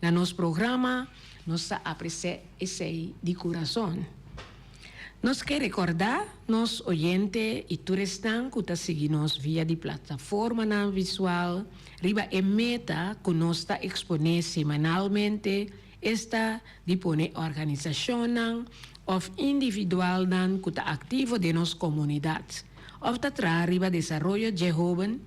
Na nos programa nos ta aprecia esey di curazon. Nos ke recorda nos oyente y tur esnan cu ta sigui nos via di plataformanan visual riba e meta cu nos ta expone semanalmente, esta di pone organisacionnan of individualnan cu ta activo den nos comunidad of ta traha riba desaroyo dje hoben,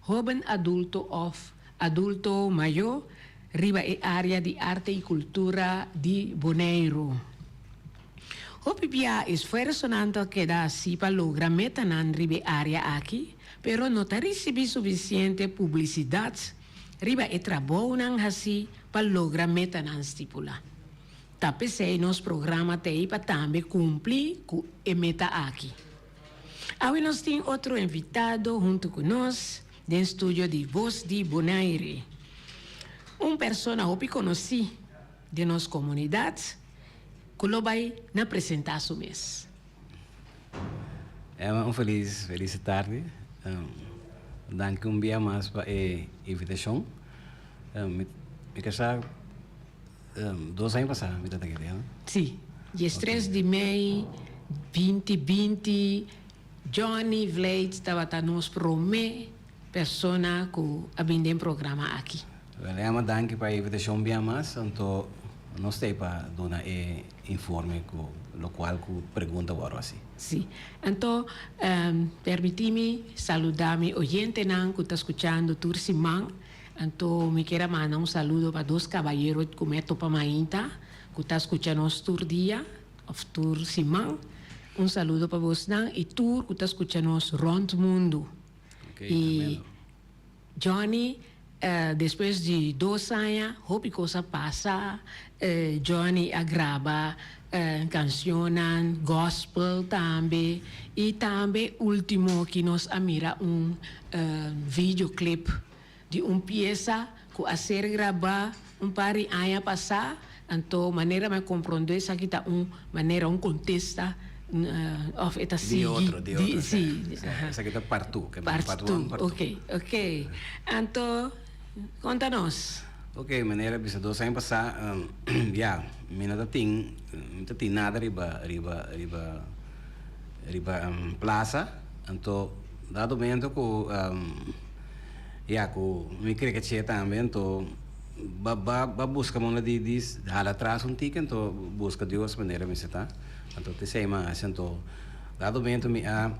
hoben adulto of Adulto mayó riba e área di arte i kultura di Boneiru. Hopi bia esfuersonan ta keda hasi pa logra metanan riba e área aki, pero no ta risibí sufisiente publisidat riba e trabounan hasi pa logra metanan stipulá. Ta p'esei nos programa t'ei pa tambe kumpli ku e meta aki. Awe nos tin otro invitado huntu ku nos den studio di Voz di Bonaire. Un persona hopi konosí den nos komunidat ku lo bai na presentá su mes. Emma, un felis felis tardi. Danki un bia mas pa e invitashon. Mi mi sa Dos aña pasá mi ta ta kere, no? Sí, diestres di mei binti binti Johnny Vlijt tabata nos promé persona ku a bin den programa aki. Wel Emma, danki pa e invitashon bia mas, anto nos ta ei pa duna e informe ku lokual ku pregunta wòrdu hasi. Sí, anto permití mi saludá mi oyentenan ku ta skuchando tur siman. Anto mi kier a manda un saludo pa dos cabayero cu mi a topa mainta cu ta scucha nos tur dia of tur siman. Un saludo pa bosnan y tur cu ta scucha nos rond mundo. Y Johnny despues di dos aña hopi cos a pasa. Johnny a graba cancionnan gospel tambe y tambe ultimo ki nos a mira un videoclip di un piesa cu a ser graba un par di aña pasa, anto manera mi a comprende esaki ta un manera un contesta of e ta sigui. Di otro, di otro, si. Esaki ta part two, part two, ok, ok. Anto conta nos. Ok, manera bisa dos aña pasa, ya, mi no ta tin, mi ta tin nada riba, riba, riba, riba plaza, anto dado momento cu Ya ku mi kere ke tambe anto ba ba ba buska moda di di hala atras un tiki anto buska Dios manera mester ta anto te esei mi a hasi anto dado momento mi a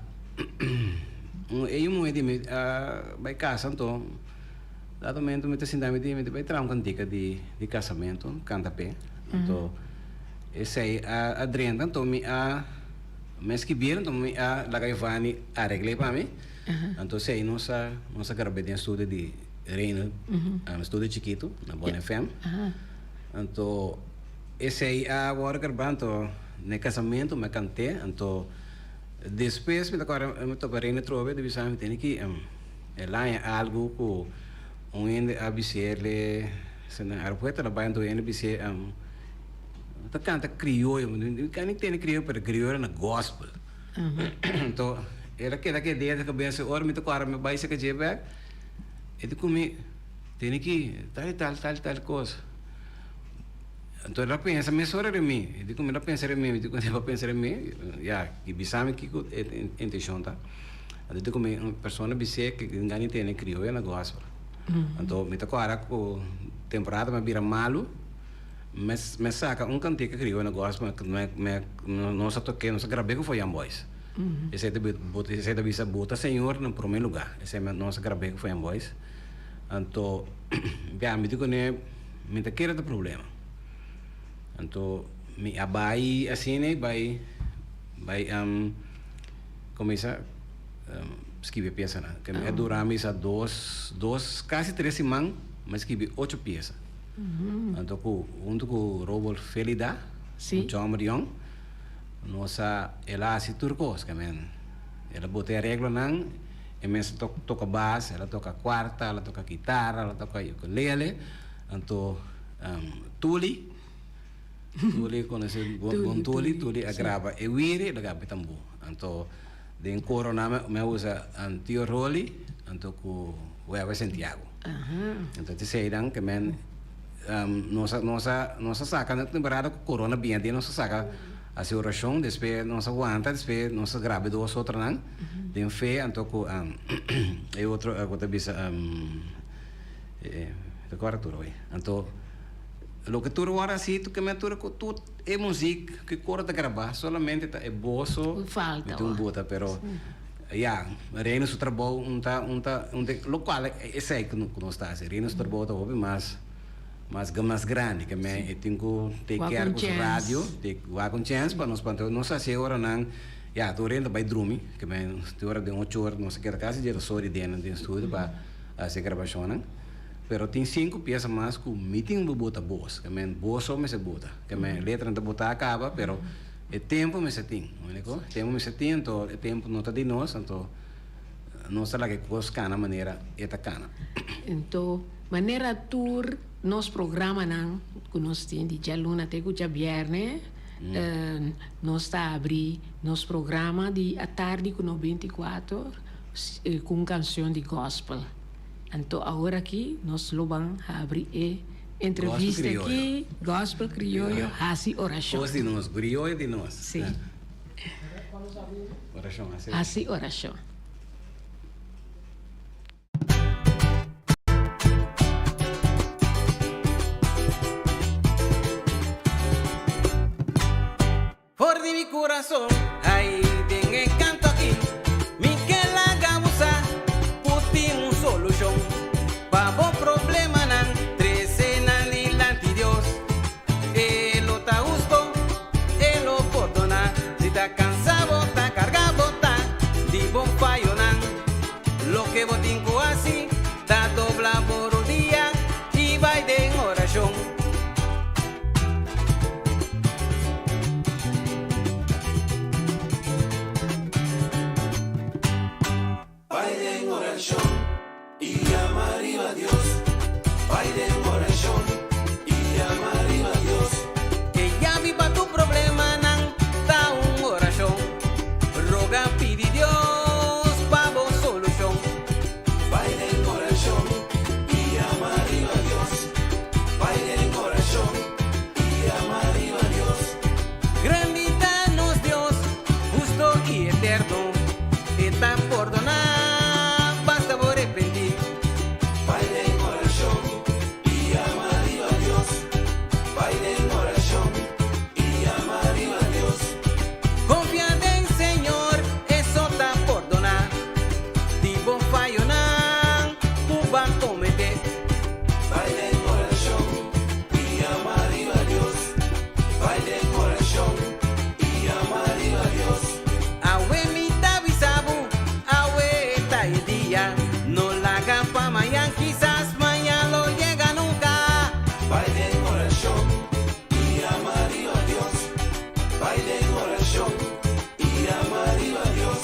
un e yu muhe di mi a bai kasa anto dado momento mi ta sinta mi di mi ta bai traha un kantika di di kasamentu kanta p'e anto esei a a drenta anto mi a mi a skibiel anto mi a laga Giovanni aregl'e pa mi. Anto esei nos a nos a grab'é den studio di Reino, studio chikitu na Bon FM. Anto esei a wòrdu grabá anto na e kasamentu mi a kant'é anto despues mi ta kòrda mi topa Reino atrobe di bisa mi tene ki el haña algu ku un hende a bis'é na aeropuerto el a bai anto un hende a bis'é ta kanta krioyo mi ka ni tende krioyo pero krioyo na gospel. Anto el a keda ku e idea den kabesa, ora mi ta kòrda mi bai saka dje bèk, e di ku mi, Tene ki tal i tal, tal i tal kos. Anto el a pensa mesora riba mi, e di ku mi el a pensa riba mi, mi di ku el a pensa riba mi, ya, i bisa mi kiko e intenshon ta. Anto e di ku mi, un persona bis'é ku tin gana di tene krioyo na gòspel. Anto mi ta kòrda ku temporada mi a bira malu. Me me saca un cantica crioyo na gospel me me nos a toke nos a grab'é cu Foyan Boys. Esey ta esey ta bisa bota Señor na prome lugar. Esey nos a grab'é cu Foyan Boys. Anto bia mi di cune mi ta kere ta problema. Anto mi a bay asina bay bay cuminsa skibi e piesanan. Ke mi a dura mi sa dos dos casi tres siman mi a skibi ocho piesa. Anto ku huntu ku Robert Felida, un chòmber yòn, nos a el a hasi tur kos ke men. El a bota e areglonan, e mes a toka bas, el a toka kuarta, el a toka kitara, el a toka ukulele. Anto Tuli, Tuli konosé bon Tuli, Tuli a graba e wiri, el a graba e tambú. Anto den koronan mi a usa Tio Rolly anto ku Weber Santiago. Anto ta eseinan ke men. Nos a nos a nos a saka na temporada ku corona bini aden nos a saka hasi orashon despues nos a wanta despues nos a graba e dos otronan den fe anto ku e otro ku ta bisa ta kòrda tur awor anto loke tur wòrdu hasi tur keme tur ku tur e muzik ku e koro ta graba solamente ta e boso Falta mi tin un buta pero ya Reino su trabou un ta un ta un ta lokual esei ku nos ta hasi Reino su trabou ta hopi mas mas mas grandi ke men e tin ku take care ku su radio wak un chèns pa nos pa nos hasi e oranan ya tur hende ta bai drumi ke men tin ora den ocho ora nos a keda kasi dje sori den den studio pa hasi e grabashonnan pero tin sinku piesa mas ku mi tin ku bota bos ke men bos so mester bota ke men letra ta bota a kaba pero e tempu mester tin e tempu mester tin anto e tempu no ta di nos anto nos ta laga e kos kana manera e ta kana. Anto manera tur nos programanan ku nos tin di djaluna te ku djabièrnè nos ta abri nos programa di atardi ku no binti kuater ku un kanshon di gòspel. Anto awor aki nos lo ban habri e entrevista aki, Gòspel Krioyo hasi orashon. Kos di nos, grioyo di nos. Si. Orashon, hasi orashon. Hasi orashon. For di mi kurason, ai den e kanto aki mi ke laga bo sa ku tin un solushon pa bo problemanan, trese nan dilanti Dios. E lo ta husto, e lo pordoná si ta kansa bo ta karga bo ta di bo fayonan. Loke bo tin ku hasi ta dobla bo rudia i bai den orashon. Bai den orashon i yama riba Dios. Bai den orashon i yama riba Dios. E yabi pa tu problemanan ta un orashon. Roga pidi Dios pa bo solushon. Bai den orashon i yama riba Dios. Bai den orashon i yama riba Dios. Grandi ta nos Dios, husto i eterno. E ta pordoná, basta bo repentí. Bai den orashon i yama riba Dios. Bai den orashon i yama riba Dios. Konfia den Señor, e so ta pordoná. Di bo fayonan ku bo a kometé. Bai den orashon i yama riba Dios. Bai den orashon i yama riba Dios. Awe mi ta bisa bo, awe ta e dia. No laga pa mañan, kisas mañan lo yega nunka. Bai den orashon i yama riba Dios. Bai den orashon i yama riba Dios.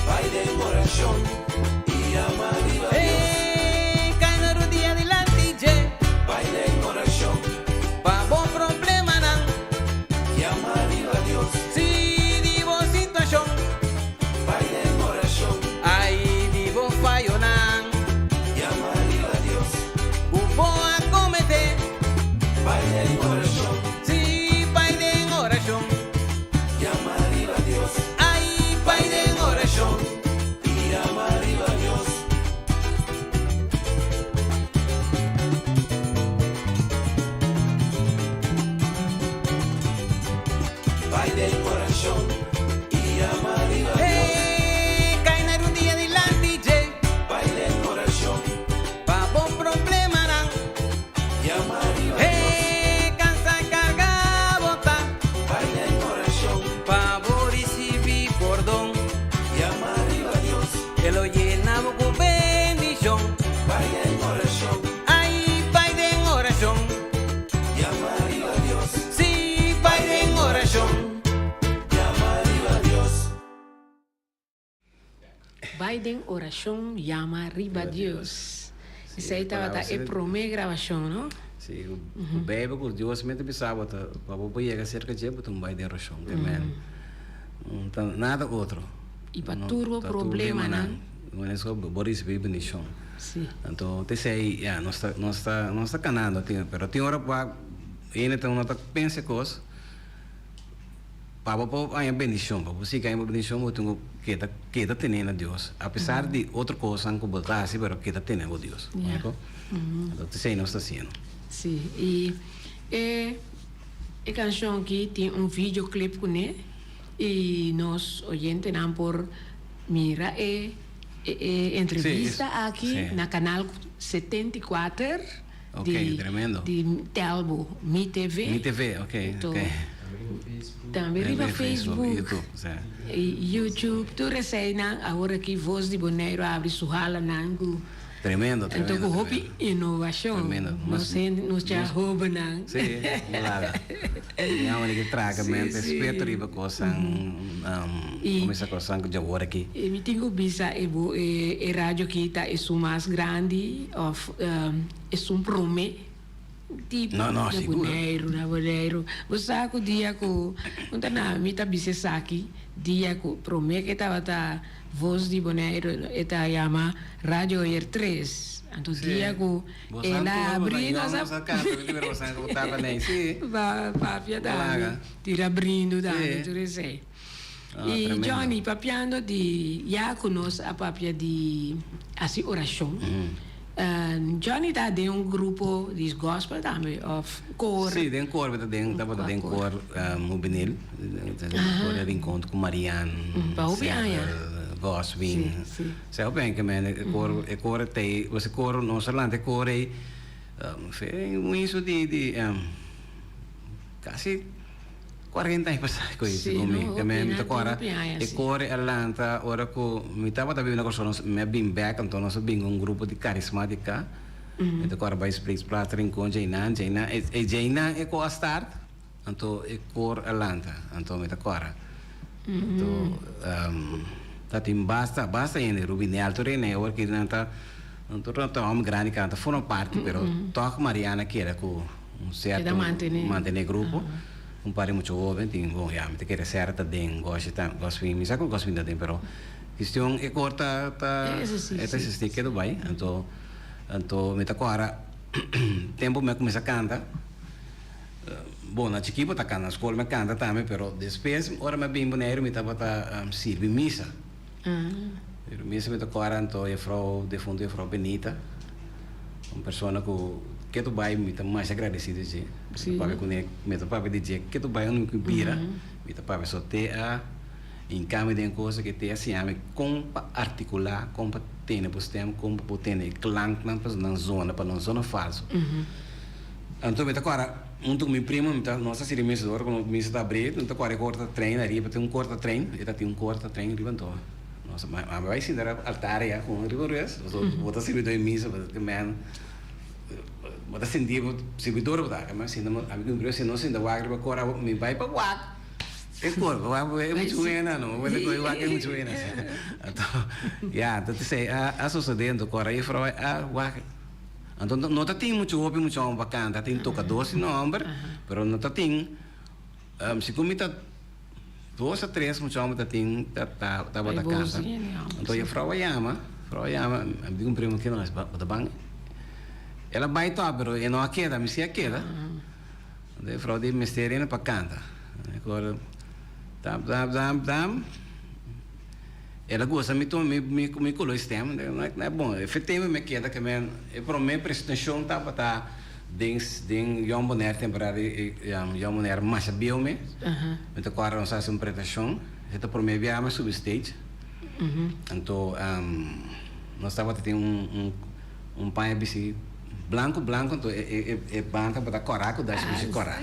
Bai den orashon i yama riba Dios. Hey, kai na rudia dilanti dje. Bai den orashon. Pa bo problemanan. Yama riba Dios. Si di bo situashon. Bai den orashon. Ai di bo fayonan. Yama riba Dios. Ku bo a kometé. Bai den orashon. Si bai den orashon. Yama riba Dios. Ai bai den orashon. I yama riba Dios. Bai den orashon i yama riba Dios. Hey, kai na rudia dilanti dje. Bai den orashon. Pa bo problemanan. Yama riba Dios. Hey, kansa karga bo ta. Bai den orashon. Pa bo risibí pordon. Yama riba Dios. E lo yena bo ku bendishon. Bai den orashon. Ai, bai den orashon. Yama riba Dios. Si, bai den orashon. Yama riba Dios. Bai den orashon yama riba Dios. Esei tabata e promé grabashon, no? Si, ku Beibel ku Dios mi ta bisa bo ta pa bo por yega serka dje bo ta un bai den orashon. Ke men. No ta nada otro. I pa tur bo problemanan. Con eso bo ricibi bendicion. Sí. Anto t'esei ya nos ta nos ta nos ta canando tin pero tin ora pa hende ta no ta pensa e cos pa bo por haña bendicion pa bo sigui haña bo bendicion bo tin cu keda keda tene na Dios apesar di otro cosnan cu bo ta haci pero keda tene bo Dios. Ya. Anto t'esei nos ta haciendo. Sí i e e cancion aki tin un videoclip cune i nos oyentenan por mira e e entrevista aki na kanal 74 di di Telbo Mi TV. Mi TV, ok, ok. Tambe riba Facebook, YouTube, tur eseinan awor aki Voz di Boneiru a abri su halanan ku Tremendo, tremendo. Anto ku hopi innovacion. Tremendo. Nos hende, nos cha hobennan. Sí, claro. Mi amo di ki traga mente respeto riba kosan, kuminsa kosan ku djawor aki. I mi tin ku bisa e bo e radio aki ta esun mas grandi of esun prome tipo No, no, na sigur. Boneiru, na Boneiru. Bo sa ku dia ku un ta na mi ta bisa esaki dia ku prome ke tabata Voz di Boneiru e ta yama Radio Oyer Tres. Anto dia ku el a abri nos a papia tambe, tira brindu tambe tur esei. I Johnny, papiando di ya ku nos a papia di hasi orashon, Johnny ta den un grupo di gospel tambe of koor? Sí, den koor mi ta den, tabata den koor hubenil, koor di Rincon ku Marian, Pa hopi aña? Sergel, Goswin. Sí, sí. Sa hopi aña ke men e koor, e koor tei, pues e koor, nos a lanta e koor ei, un iso di di kasi 40 aña pasá ku Sí, ku mi no, ke hopi, mi na ta kòrda hopi aña, e sí. kore a lanta ora ku mi tabata biba na Kòrsou nos mi a bin bèk anto nos a bin un grupo di karismátika mi ta kòrda bai Spreekplaats Rincon djeinan djeinan e e djeinan e kos a start anto e kor a lanta anto mi ta kòrda anto ta tin basta basta hende Rubinel tur hende awor ki nan ta nan tur ta hòmber grandi kaba ta forma parti pero tòg Mariana keda ku un Keda sierto mantené. mantené grupo. Un par di mucha hoben tin bon ya mi ta kere sera ta den goshi ta goswin mi sa ku goswin ta den pero kistion e kor ta ta E existi e ta si. existi ketu bai anto anto mi ta kora tempo mi a kuminsa kanta bon na chikí bo ta kanta na skol mi a kanta tambe pero despues ora mi a bin Boneiru mi tabata sirbi misa sirbi misa mi ta kora anto jefrou defunto jefrou Benita un persona ku ketu bai mi ta masha agradesido dje. Sí. Mi ta papia kuné, mi ta papia di dje ketu bai unda mi ku bira, mi ta papia so te a hinká mi den cosa ke te a siña mi kon pa artikulá, kon pa tene bo stem, kon pa bo tene e klanknan pa nan zona, pa no zona falso. Anto mi ta kòrda huntu ku mi primo mi ta nos ta sirbi misa ora ku misa ta abrí mi ta kòrda e korta trein ariba tin un korta trein e ta tin un korta trein riba anto nos a bai sinta riba altar ya ku riba res bo ta sirbidó e misa bo men Bo ta sinti bo sirbidor bo ta ami sinta ami ku mi primo si no sinta wak riba kor abo mi bai pa wak e kor wak e muchu wena no bo ta kohe wak e muchu wena anto ya anto esei a sosode anto kor a jefrou a wak anto no ta tin muchu hopi muchu homber pa kanta tin tokador si no homber pero no ta tin si ku mi ta Dos a tres mucha homber ta tin ta ta tabata kanta. Anto jefrou a yama, jefrou a yama, mi di ku mi primo keda mas bo ta ban. El a bai tòg pero e no a keda, mi si a keda. Anto jefrou di mester hende pa kanta. Mi akorda tam tam tam tam el a gusta mi ton mi mi koló e stem, no e bon. Efectivo mi a keda ke men e prome presentashon tabata Den den Jong Bonaire temporada di Jong Bonaire masha bieu me. Mi ta kòrda nos a hasi un pretashon. Esei ta promé biaha mi a subi stage. Anto nos tabata tin un un un paña bisti blanku blanku anto e e e band tabata kòrá ku dashi bishi kòrá.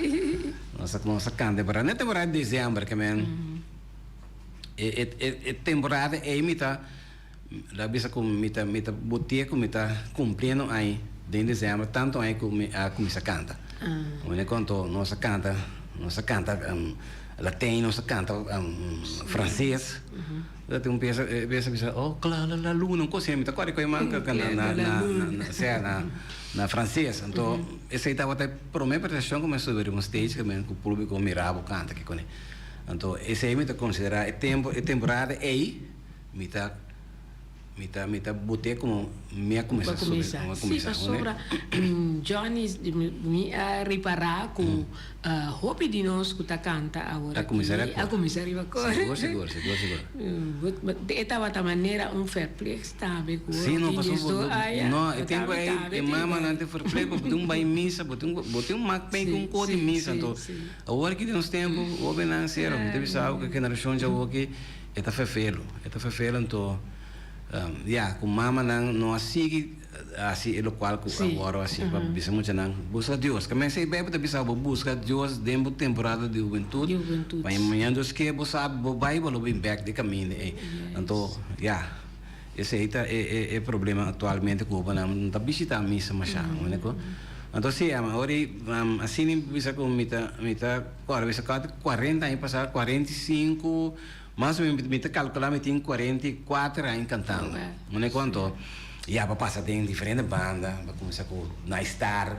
Nos a nos a kanta e temporada. Na e temporada di dezèmber ke men e e e temporada ei mi ta. Lo a bisa ku mi ta mi ta botia ku mi ta kumpliendo aña den desèmber tantu aña ku mi a kuminsá kanta. Wanneer konto nos a kanta nos a kanta latin nos a kanta franses ta tin un piesa e piesa bisa oh clara la luna un kos asina mi ta kòrda ku e man na na na sea na na franses anto esei tabata e promé presentashon ku mi a subi riba un stage ku públiko mira bo kanta kiko. Anto esei mi ta konsiderá e tempu, e temporada ei mi ta mi ta mi ta bot'é komo mi a kuminsá subi, mi a Sí, kuminsá. pasobra Johnny mi a ripará ku hopi di nos ku ta kanta awor A kuminsá aki riba a kor. kuminsá riba kor. Sigur, sigur, sigur, sigur. E tabata manera un verplicht tambe ku Sí, no, tin pasobra diesdos aña no, e bo tempu tambe ei tambe e tin mamanan bai. ta verplicht bo tin un bai misa, bo tin bo tin un mak pei ku Sí, un kos di sí, misa. sí, Anto sí. awor aki den nos tempu hobennan sero mi ta bisa bo ku e generashon djawoki e ta ferfelu, e ta ferfelu anto ya ku mamanan no a sigui hasi e lokual ku awor a hasi pa bisa muchanan buska Dios. Kaminda esei Beibel ta bisa bo buska Dios den bo temporada di hubentut pa mañana Dios ke bo sa bo bai bo lo bin bek di kaminda ei. Anto ya esei ta e problema aktualmente ku hobennan no ta bishita misa masha. Anto si awor asina bisa ku mi ta mi ta kòrda bisa kuarenta aña pasa 45. Mas o menos mi ta calcula mi tin 44 aña cantando. Mane cuanto ya pa pasa den diferente banda, pa cuminsa cu Nice Star,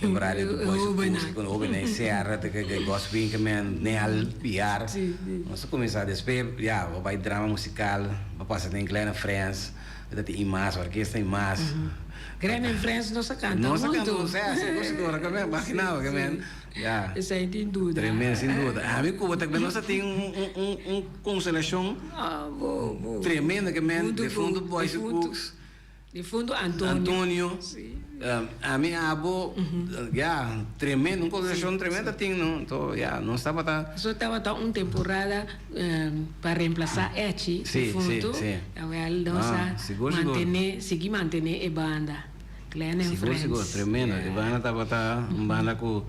temporada di Boys of Booski cu hobennan Serra, te ke Gus Winkelman, Nel, Piar. Nos a cuminsa despues ya bo bay drama musical, bo pasa den Glenn and Friends, ta tin Imas, orkesta Imas. Glenn and Friends nos a canta Nos a canta hunto. hunto, sigur sigur, imagina bo ke men. Ya. Esei tin duda. Tremendo, sin duda. Ami ku bo ta nos a tin un un un un konsolashon Ah, bo, bo. tremendo ke men Huntu ku defuntu Boyce defuntu Cooks, defuntu Antonio. Antonio. Sí. Ami abo, ya, tremendo, un konsolashon tremendo a tin no. Anto, ya, nos tabata. So tabata un temporada pa remplasá Echi, Sí, sí, defuntu. sí. Awel nos Ah, a sigur, sigur. mantené, sigui mantené e banda. Glenn and Sigur Friends. sigur tremendo e banda tabata un banda ku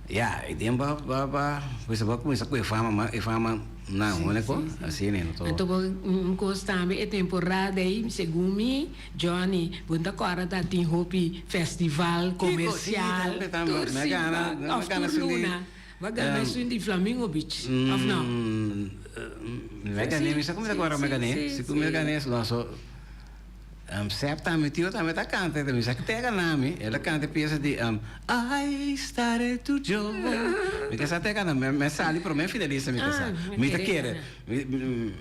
ya e tempo a ba ba pues a kuminsa ku e fama mas e fama nan hoor ko asina e no to. Anto bo un kos tambe e temporada ei segun mi Johnny bo no ta kòrda ta tin hopi festival komersial tur siman òf tur luna bo a gana esun di Flamingo Beach òf no? Mi a gana mi sa ku mi ta kòrda mi a gana si ku mi a gana no so. Sep tambe, mi tio tambe ta canta, mi sa ke ta gana mi, el a canta e pieza di I started to joke, mi ke sa ta gana, mi a sali prome finalista mi ke sa, mi ta kere,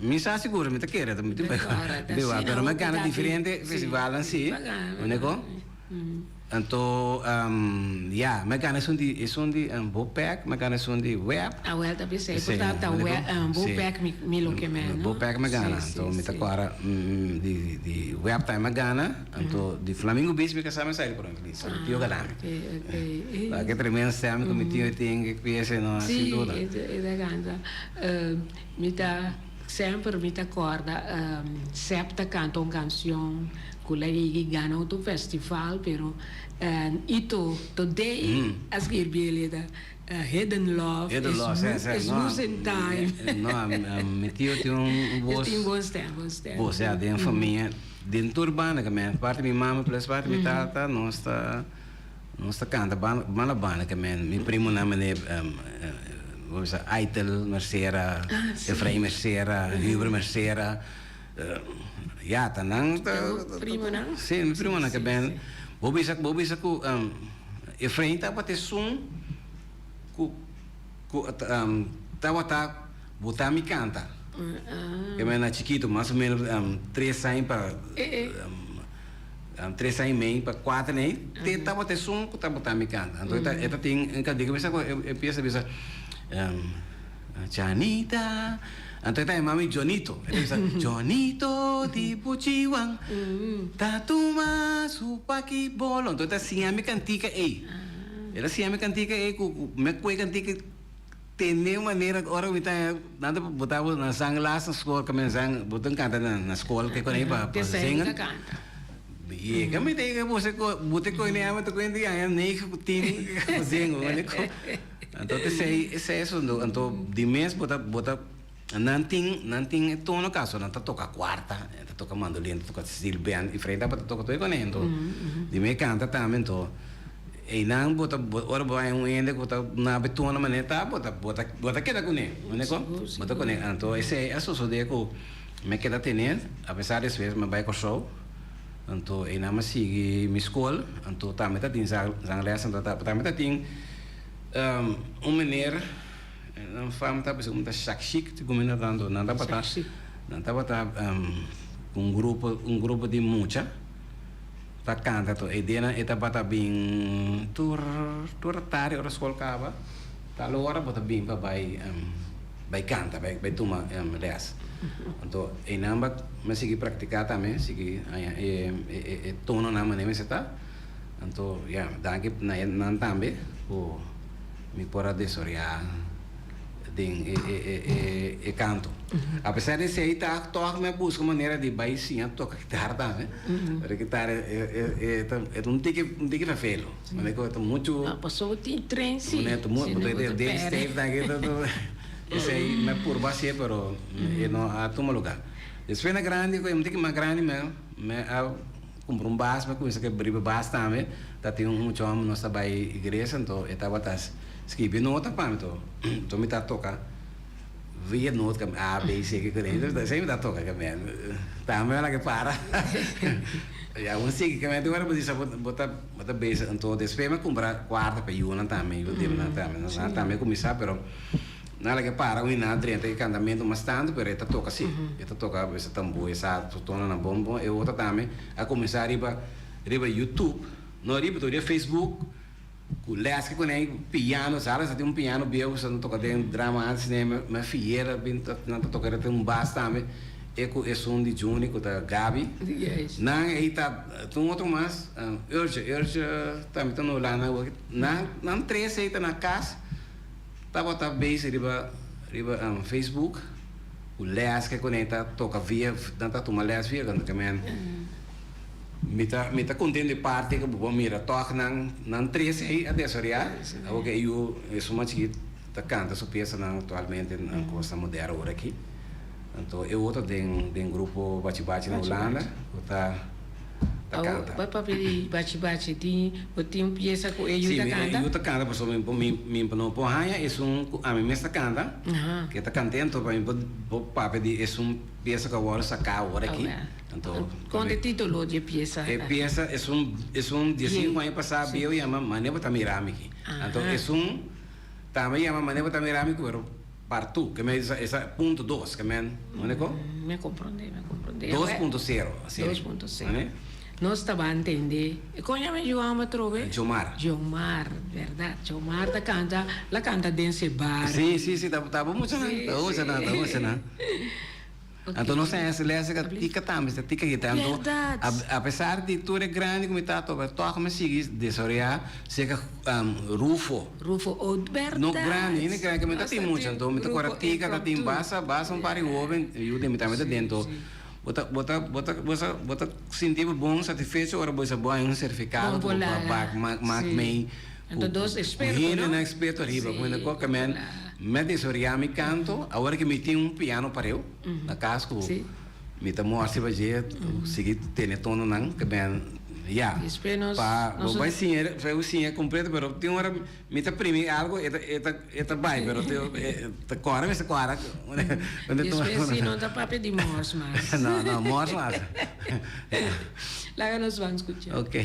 mi sa sigur mi ta kere, mi tin bai, pero mi a gana diferente festivalnan si, uneko. Anto, ya, mi a gana esun di, esun di Bopec, mi a gana esun di Web. Awel ta bisa e por ta ta Bopec mi lo ke men, no? Bopec mi a gana, anto mi ta kora di di Web tambe mi a gana, anto di Flamingo Beach mi kasa mi a sali por un feliz, mi tio gana mi. Oke, oke. Ke tremendo stem ku mi tio tin, ke pieza no, sin duda. Si, e ta canta. Mi ta, semper mi ta corda Sep ta canta un cancion. Cu la yegi gana otro festival pero Ito today a skirbi e letra Hidden Love is losing time. No, mi tio tin un voz. E tin bon stem, bon stem. Bo sea den famia, den tur banda ke men, parti mi mama plus parti mi tata nos ta nos ta canta banda banda ke men. Mi primonan mene bo bisa Aitel Mercera, Efrain Mercera, Huber Mercera. Ya, ta nan ta. Bo primonan? Sí, mi primonan ke ben. Bo bisa, bo bisa ku Efrain tabata esun ku ku tabata bota mi kanta. Ke men na chikitu, mas o menos tres aña pa tres aña i mei pa kuater aña, te tabata esun ku tabata mi kanta. Anto e ta e ta tin un kantika bisa ku e pieza bisa. Chanita. Anto e ta yama mi Jonito. E ta bisa, Jonito di Buchiwan ta tuma su paki bolo. Anto e ta siña mi kantika ei. E ta siña mi kantika ei ku mi a kue kantika tene un manera ku ora mi ta nan ta bota bo na zang las na skol kaminda zang bo ta kanta na skol ke konei pa zingen. Yega mi ta yega bute koe ne ame ta kuenta di aña nege ku tin pa zingen. Anto esei esei asuntu anto di mes bo ta bo ta nan tin nan tin e tono kaso nan ta toka kuarta nan ta toka mandolin nan ta toka steel band i frei tabata toka tur e kone anto di mes kanta tambe anto einan bo ta ora bo haña un hende ku ta nabe tono manera ta bo ta bo ta bo ta keda kuné mane kon bo ta kuné anto esei a sosode ku mi keda tene apesar despues mi a bai Kòrsou anto einan mi a sigui mi skol anto tambe ta tin zangles anto tambe ta tin. Un meneer, Nan fam ta bisa ku ta shakshik ti kuminda tantu. Nan tabata nan tabata un grupo un grupo di mucha ta kanta to e dianan e tabata bin tur tur tardi ora skol kaba tal ora bo ta bin pa bai bai kanta bai bai tuma les. Anto einan ba mi a sigui praktiká tambe sigui haña e e tononan manera mester ta. Anto ya danki na nan tambe ku mi por a desaroyá den e kanto. Apesar di esei ta tòg mi a buska manera di bai siña toka kitara tambe. Pero e kitara e ta un tiki un tiki fefelo. Manera ku ta muchu. No, pasobra bo tin tren si. Manera ta muchu bo ta den stef nan esei mi a purba hasié pero e no a tuma lugá. Despues na grandi ku e un tiki mas grandi mi a Kumpra un bas, mi a kuminsá ke riba bas tambe. Ta tin un mucha hòmber nos ta bai iglesia, anto e tabata skibi nota pa mi, anto anto mi ta toka via nota kami A, B, C, ke kende, esei mi ta toka kami. Tambe mi a laga para. Ya un sigui kami te ora bo bisa bo ta bo ta bezig, anto despues mi a kumpra kuarta pa yunan tambe, yu demonan tambe, nan tambe a kuminsá pero. Nan a laga para un hina drenta e kantamentu mas tantu, pero e ta toka si. E ta toka bisa tambú, e sa su tononan bon bon. E otro tambe a kuminsá riba riba YouTube, no riba tur, riba Facebook, ku lès ke kuné piano, sa sa tin un piano bieu ku sa ta toka den drama antes ne mi a fiera bin ta nan ta toka riba un bas tambe, e ku esun di Juni ku ta Gaby. Nan ei ta tin un otro mas, Urge, Urge tambe ta na Hulanda awor. Nan nan tres ei ta na kas. Tabata bezig riba riba Facebook ku les ke kuné ta toka via nan ta tuma les via kanta ke men mi ta mi ta konten di parti ku bo por mira tòg nan nan tres ei a desaroyá awor ke e yu esun mas chikit ta kanta su piesanan aktualmente nan kos ta moderno ora aki anto e otro den den grupo Bachi Bachi na Hulanda ku ta. Ta canta. Awor, papia di Bachi Bachi, tin, bo tin un piesa cu e yu ta canta? Si, e yu ta canta, pasobra mi por, mi, mi no por haña esun cu ami mes ta canta, cu e ta cant'é, anto pa mi por, por papia di esun piesa cu a wòrdu sacá awor aki. Anto, Con e titulo di e piesa? E piesa, esun, esun diesinku aña pasá bieu yama Mane bo ta mira mi aki. Anto esun tambe yama Mane bo ta mira mi cu, pero Partu, ke men esa punto dos, ke men, mane ko? Mi a komprondé, mi a komprondé. 2.0, asina. 2.0. Mane? Nos ta ban tende. E kon yama e Joan atrobe? Jomar. Jomar, bèrdat. Jomar ta kanta, la kanta den se bar. Si, si, si, ta bo muchanan, ta bo muchanan, ta bo muchanan. Anto nos a hasi les ka tika tambe, sa tika kita. Anto a pesar di tur e grandi ku mi ta topa, tòg mi sigui desaroyá serka Rufo. Rufo, oh bèrdat! No grandi, hende grandi ku mi ta tin mucha. Anto mi ta kore tika ta tin basta, basta un par di hoben, yu den mi tambe ta den. Anto bo ta, bo ta, bo ta, bo sa, bo ta sinti bo bon satisfecho ora bo bisa bo haña un sertifikado ku bo a mak mei ku hendenan eksperto ariba. Ku men mi a desaroyá mi kanto awor ku mi tin un piano pareu. Na kas ku mi ta mòstra riba dje, sigui tene tononan ke ben ya. Pa bo bai siña, bo siña kompleto, pero tin ora mi ta primi algu e ta e ta e ta bai, pero ta kòrda mester kòrda. Despues si no ta papia di mòrs mas. No, no, mòrs mas. Laga nos ban skucha. Oke.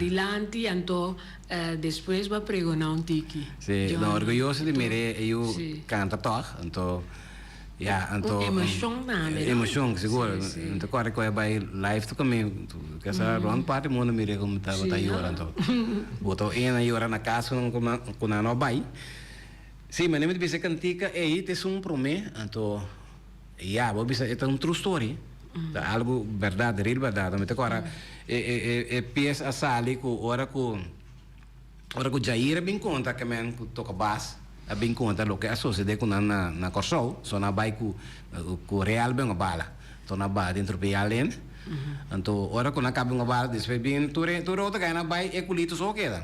Padilanti anto despues bo a pregona un tiki. Si, no orguyoso di mira e yu canta tog, anto ya anto. Un emocion tambe no? Emocion sigur, mi ta corda cu a bay live ta cu mi, kesa rond parti mundo mira como tabata yora anto bo ta ena yora na cas cu nan no a bay. Si, manera mi ta bisa e cantica ey ta esun prome anto. Ya, bo bisa e ta un true story. Ta algo berdad, real berdad. Mi ta kora e e e e pies a sali ku ora ku ora ku Jair a bin konta ke men ku toka bas a bin konta loke a sosede ku nan na na Kòrsou. So nan a bai ku ku Real ben a bala. To nan a baha den Tropial den. Anto ora ku nan kaba ben a bala despues bin tur e tur e otro gana bai e kulito so keda.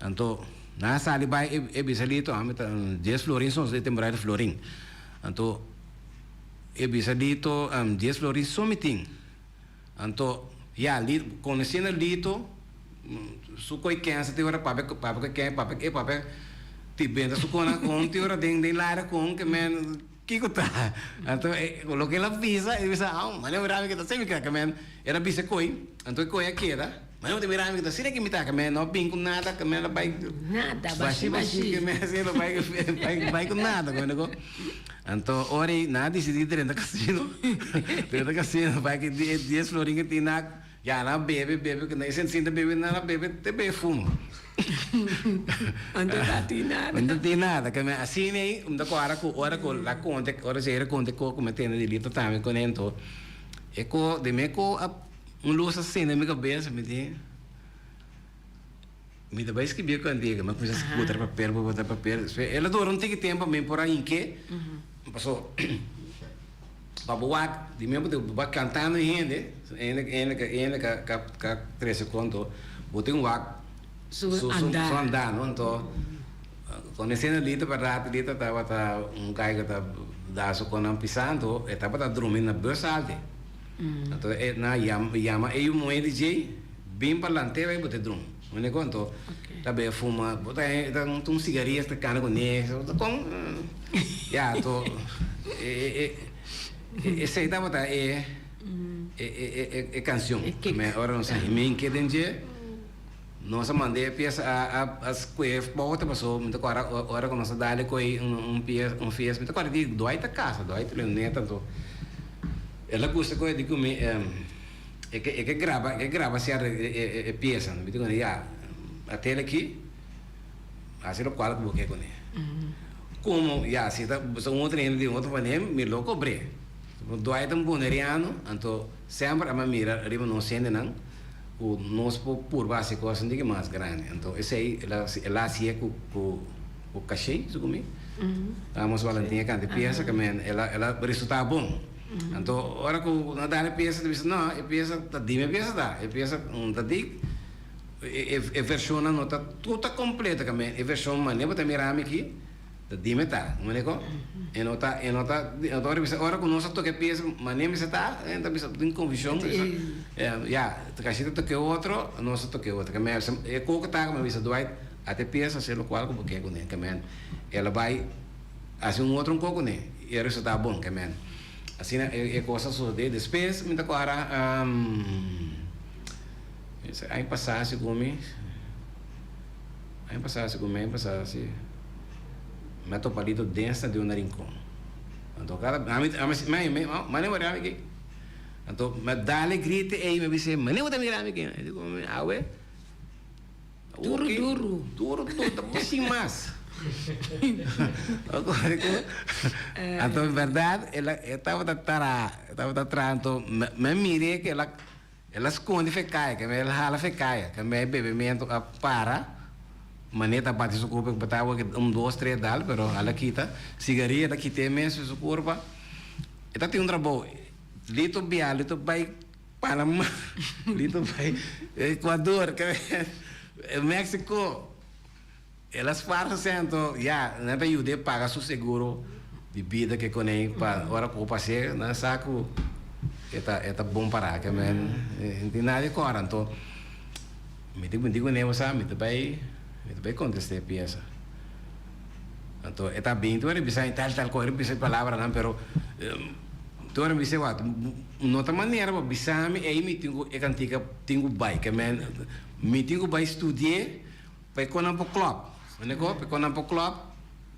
Anto nan a sali bai e e bisa Lito ami ta dies florin so e temporada di florin. Anto e bisa Lito, dies florin so mi tin. Anto, ya, Lito, conociendo Lito, su coy kensa tin ora papia, papia cu ken, papia cu e, papia ti benta su cona con tin ora den den laira con ke men kico ta. Anto e loke el a bisa, el bisa, ah, mane mira mi ke ta semi ke men, el a bisa coy, anto e coy a keda. Mane bo ta mira mi ku ta asina ki mi ta, ke mi no bin ku nada, ke mi no bai Nada, bashi bashi. Ke mi asina no bai bai bai ku nada, ku mi no ku. Anto ora ei nan a disidí drenta kasino, drenta kasino bai ku e dies florin ku tin nan, ya nan a bebe bebe ku nan e sinta bebe nan a bebe te bebe fumo. Anto ta tin nada. No tin nada, ke mi asina ei mi ta kòrda ku ora ku la konta, ora Jair a konta e kos ku mi a tende di Lito tambe kuné anto e ko di mi ko a. Un lus a sende mi kabes, mi di, mi ta bai skribí ku Andiega. Mi a kuminsá buta papel, buta papel. Despues el a dura un tiki tempu pa mi por a hink'é. Paso pa bo wak, di mi bo a kantando hende, hende hende hende ka ka ka trese konto, bo tin wak su andá. Su andá, no? Anto konosiendo Lito bèrdat, Lito tabata un kai ku ta da su konan pisá, anto e tabata drumi na bus halte. Anto e na yama e yu muhé di djei, bin pa lant'é bai bo te drum. Mane ku anto ta bay a fuma, bo ta ta un sigaria ta kana kuné, ta kon ya anto e esei tabata e e kanshon. Ora nos a himinke den dje, nos a manda e pies a a skohe bote paso mi ta kòrda ora ku nos a dal e koe un pies un fies mi ta kòrda di Dwight ta kasa Dwight Leoneta anto el a gusta koe di ku mi e ke e ke graba e ke graba sierto e e piesa mi di kuné ya a tele aki hasi lokual ku bo ke kuné komo ya si ta un otro hende di un otro manera mi lo kobr'é Dwight ta un boneriano anto semper a mira riba nos hendenan. Ku nos por purba hasi kosnan di ki mas grandi. Anto esei el a el a hasié ku ku ku Kashey su ku mi. Ramos Valentin a kanta e piesa ke men el a el a resultá bon. Anto ora ku nan a dal e piesa ta bisa no e piesa ta di mi piesa ta e piesa ta di e e vershonnan no ta tur ta kompleto ke men e vershon manera bo ta mira mi aki. Ta dime ta, un manera ko e no ta, e no ta, e no ta ora bisa, ora ku nos a toka e piesa, manera mester ta, e ta bisa tin konfushon, bisa, ya, ta kasi ta toka e otro, nos a toka e otro, ke men e koko ta ku mi a bisa Dwight, ata e piesa hasi lokual ku bo ke kuné, ke men el a bai hasi un otro un koko kuné, i e resultado bon, ke men asina e kos a sosodé, despues mi ta kòrda aña pasá segun mi. Aña pasá si ku mi aña pasá si mi a topa Lito den stadion na Rincon. Anto kada ami ami mi mi mane bo mira mi aki. Anto mi a dal e grite ei mi a bis'é mane bo ta mira mi aki. E di ku mi awe Duru duru. Duru duru ta por sin mas. Anto bèrdat el a e tabata tara e tabata traha anto mi a mir'é ku el a. El a skonde fekaya, kemey el hala fekaya, kemey e bebementu a para, manera ta bati su kurpa ku tawa ki un dos tres dal, pero al a kita, sigaria ta kit'é mes su kurpa, e ta tin un trabou, Lito bia, Lito bai Panama, Lito bai Ecuador, Mexico. El a spar su sento, ya, nan ta yud'é paga su seguro di bida ke kuné pa ora ku pas'é, nan sa ku e ta e ta bon pará ke men no tin nada di kòrda. Anto mi ta binti kuné bo sa mi ta bai mi ta bai kontest'é piensa. Anto e ta binti ora e bisa tal tal kos, e bisa e palabranan pero tur ora mi bisa wak no ta manera pa bisa mi ei mi tin ku e kantika tin ku bai ke men. Mi tin ku bai studi'é pa e konan por klòp. Mende ko? Pa e konan por klòp,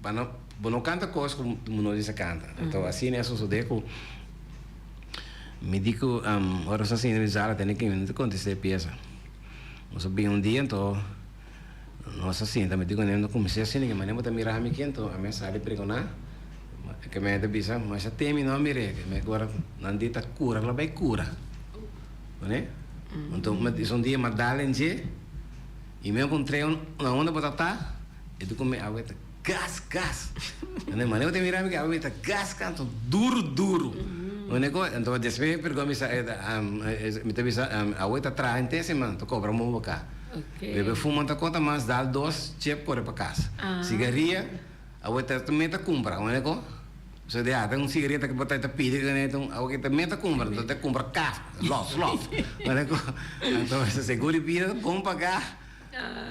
pa no, bo no kanta kos ku bo no bisa kanta. Anto asina a sosodé ku mi di ku ora nos a sinta mi sala tene ke mi no ta kontestá e piesa. Nos a bin un dia anto nos a sinta mi di ku mi no kuminsá asina ke manera bo ta mira mi aki anto ami a sali pregoná ke mi ta bisa masha te mi no a mir'é ke mi ora nan di ta kura lo bai kura. Mane? Anto mi a un dia mi a dal en dje i mi a puntr'é na unda bo ta ta e di ku mi awe ta gas gas. Mane mane bo ta mira mi ku awe ta gas gas anto duru duru. Mane ku anto despues mi pergunta mi sa mi ta bisa awe ta traha henter siman ta kobra mobo bo ka. Bebe fuma ta kota mas dal dos chep kore pa kas. Sigaria awe ta meta kumpra mane ku. So di ata un sigareta ku bo ta ta pidi ku ne awo ke ta meta kumpra anto ta kumpra kaf lòf lòf mane ku anto segun di bida ta bon pagá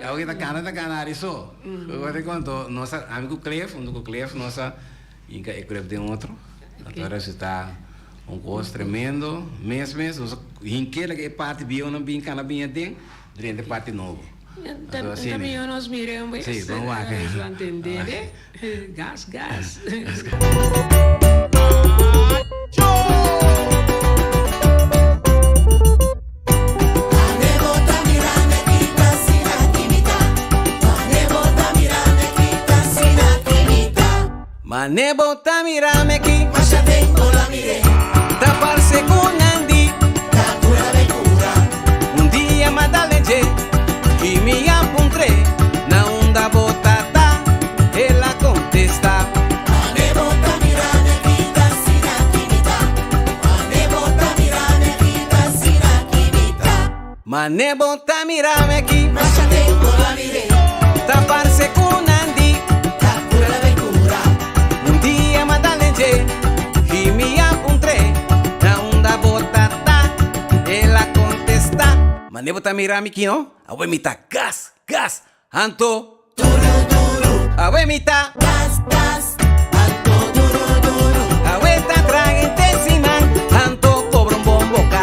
awo ke ta gana ta gana ari so mane ku anto nos a ami ku Cliff huntu ku Cliff nos a hinka e club den otro anto a resulta un kos tremendo mes mes nos a hink'é laga e parti bieunan bin kana bin aden drenta e parti nobo. Ta mihó nos mira un bes. Sí, bon wak. Nos lo entendé de. Gas, gas. Mane bo ta mira mi aki. Masha den bo la mire. Ta parse ku nan di. Ta kura be kura. Un dia m'a dal den dje. I mi a puntr'é. Na unda bo ta ta? El a kontestá. Mane bo ta mira mi aki ta asina ki mi ta. Mane bo ta mira mi aki ta asina ki mi ta. Mane bo ta mira mi aki. Masha den bo la mire. Ta parse ku nan di. Ta kura la be kura. Un dia m'a dal den dje. I mi a puntr'é. Na unda bo ta ta? El a kontestá. Mane bo ta mira mi ki no? Awe mi ta gas, gas, anto. Duru, duru. Awe mi ta. Gas, gas, anto duru, duru. Awe ta traha henter siman, anto kobra un bon boka.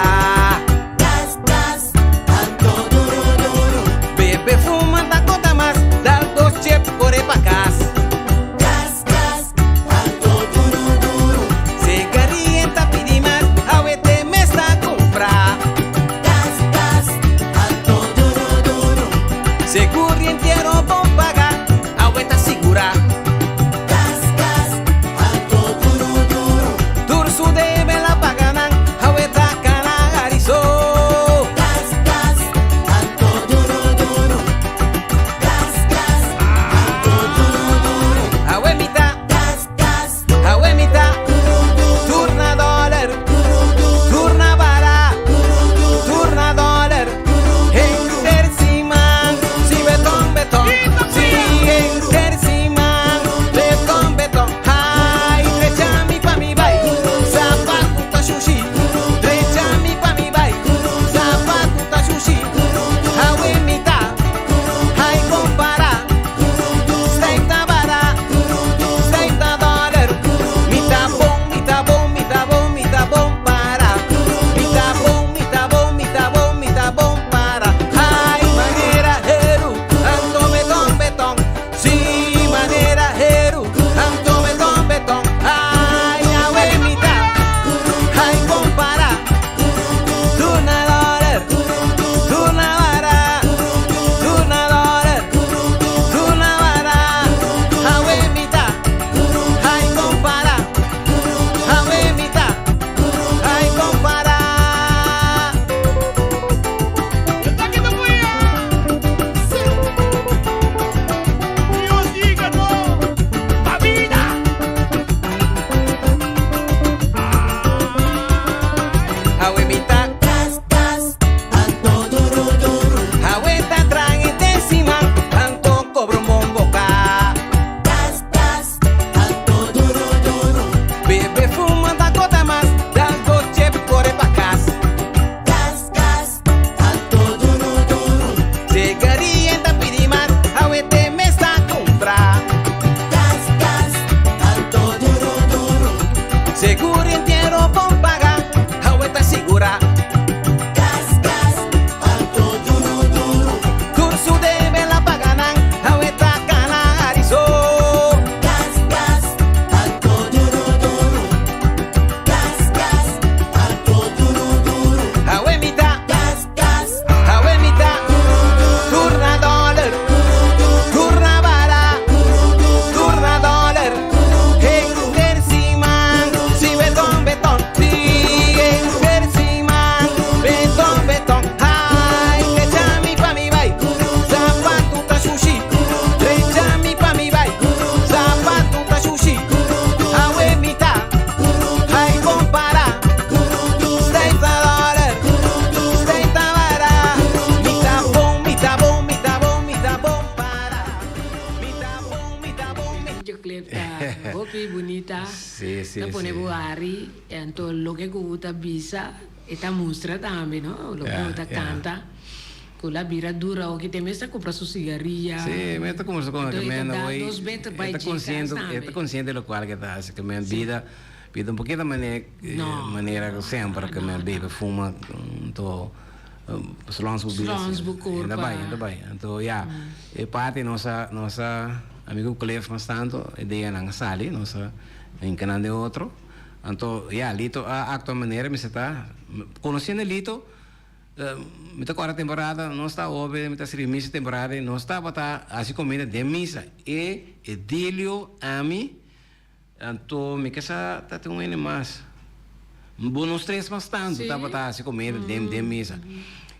Gas, gas, anto duru, duru. Bebe, fuma, ta konta mas, dal dos chep, kore pa kas. Gas, gas, anto duru, duru. Sigaria ta pidi mas, awe te mes ta kumpra. Gas, gas, anto duru, duru. Segur entiero bon paga, awe ta sigura. Gas, gas, anto duru, duru. Tur su debe la paga nan, awe ta cana gariso. Gas, gas, anto duru, duru. Gas, gas, anto duru, duru. Awe mi ta. Gas, gas. Awe mi ta. Duru, duru. Tur na dollar. Duru, duru. Tur na bala. Duru, duru. Tur na dollar. Duru, duru. Henter siman. Si beton, beton. Si. videoclip ta hopi bunita. Sí, sí, Ta pone sí. bo hari, anto loke ku bo ta bisa e ta mustra tambe, no? Loke Ja, bo ta ja. kanta. Ku la bira dura oki te mes ta kumpra su sigaria. Sí, mi ta kumsa kon Anto ke e ta men da awor dos beter e bai ta dje kas konsiente, e ta tambe. konsiente lokual ke ta hasi, ke men Sí. bida bida un pokito mane No, manera ku semper ke no, men no. bebe fuma anto Slons bo bida Slons asina. bo E ta kurpa. bai, e ta bai. Anto ya, e parti nos a nos a amigo Cliff mas tanto e deanan a sali, nos a hinka nan den otro. Anto ya, Lito a actua manera mi sa ta, conociendo Lito, mi ta corda temporada nos ta hobe, mi ta sirbi misa temporada y nos tabata haci comida den misa. E, Edilio, ami, Anto mi ke sa ta tin un hende mas. Bo nos tres mas tantu tabata hasi comida den den misa.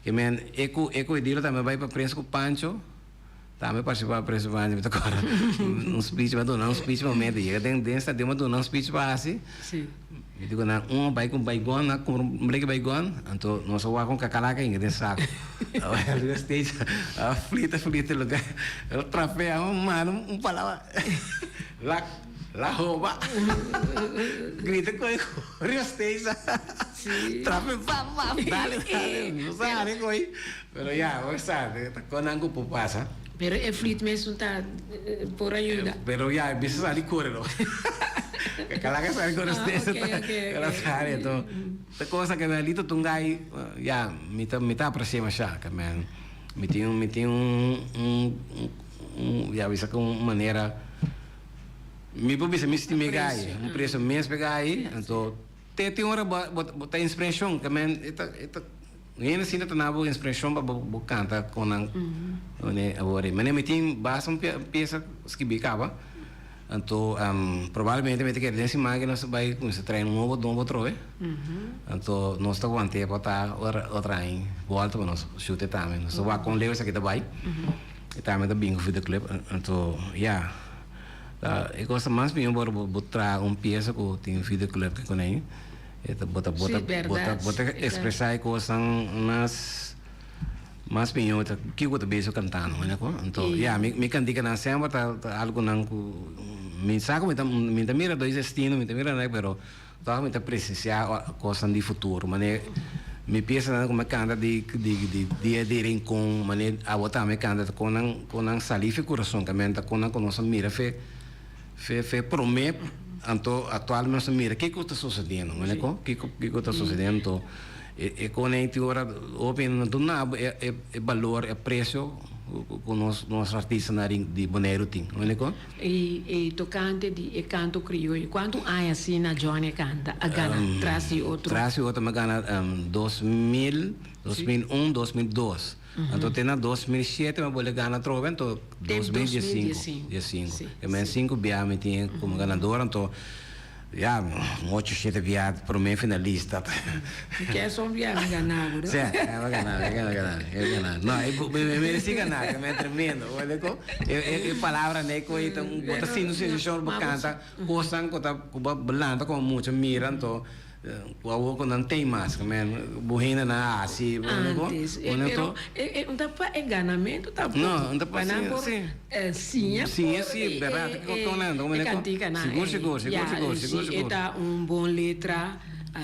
Ke men e ku e ku Edilo tambe bai pa prensa ku Pancho tambe participa pa prensa ku Pancho mi ta kòrda un speech mi a duna un speech momento yega den den stadion mi a duna un speech pa hasi. Mi di ku nan un a bai ku baigon a kumpra un bleki baigon anto nos a wak un kakalaka hinka den saku. A bai riba stage a flita flita loke el trapea un manda un palabra la La hoba grita cu e riba stage trape pa pa dale dale no sa hari cu ei pero ya bo sa ta con nan cu por pasa. Pero e flit mesun ta por ayuda. Pero ya e bisa sali core no calaca sali core stage ta sali enton ta cosa ke Lito Tungay ya mi ta mi ta aprecia masha ke men mi tin mi tin un un ya bisa cu un manera. Mi por bisa mi stima e gai, un preso mes pa e gai, anto te tin ora bo bo ta inspiracion, ke men e ta e ta hende asina ta na bo inspiracion pa bo bo canta con nan wanneer awor ei. Manera mi tin basta un pieza skibi caba, anto probablemente mi ta kere den siman ke nos ta bai cuminsa trae un nobo nobo atrobe, anto nos ta want'é pa ta ora otro aña bolta pa nos shoot e tambe, nos ta wak con leu esaki ta bai. E tambe ta bin ku videoclip anto ya ta e cosa mas mihó bo bo traha un pieza ku tin videoclip ke kuné e ta bo ta bo ta bo ta bo ta expresá e kosnan mas mas mihó ta kiko ta bezig kantando manera ku anto ya mi mi kantikanan semper ta ta algonan ku mi sa ku mi ta mi ta mira dor destino mi ta mira pero Tòg mi ta presensiá kosnan di futuro, manera mi piesanan ku mi a kanta di di dia di Rincon, manera abo tambe kanta ta kon nan kon nan salí fe kurason, kaminda ta kon nan ku nos a mira fe fe fe promé, anto aktualmente nos a mira kiko ta sosediendo, manera kon kiko kiko ta sosediendo, anto e e kon ei tin ora hopi hende no duna bo e e e balor e apresio ku nos nos artistanan di Boneiru tin, manera kon. E e tokante di e kanto krioyo, kuantu aña asina Johnny a kanta, a gana tras di otro? Tras di otro mi a gana 2000, 2001, 2002. Anto te na 2007 mi a bolbe gana atrobe, anto 2015. Diesinku. E men sinku bia mi tin komo ganador, anto Ya, un ocho shete bia prome finalista. Ke son bia mi gana bo, no? Sí, mi gana, mi gana, mi gana. No, mi mereci gana, ke mi tremendo. Bo ko? E e palabra nei ko ei ta un, bo ta sinti un sensashon bo kanta kosnan ku ta ku bo lanta komo mucha mira anto ku awor ku nan tin mas, ke men bo hendenan a hasi, bo ko? Antes, pero e no ta pa e ganamentu tampoco. No, no ta pa Pa nan por si. siña Siña por si, e berdad, e e canticanan Sigur, ei. sigur, sigur, Ya, sigur, sigur, si e sigur. ta un bon letra,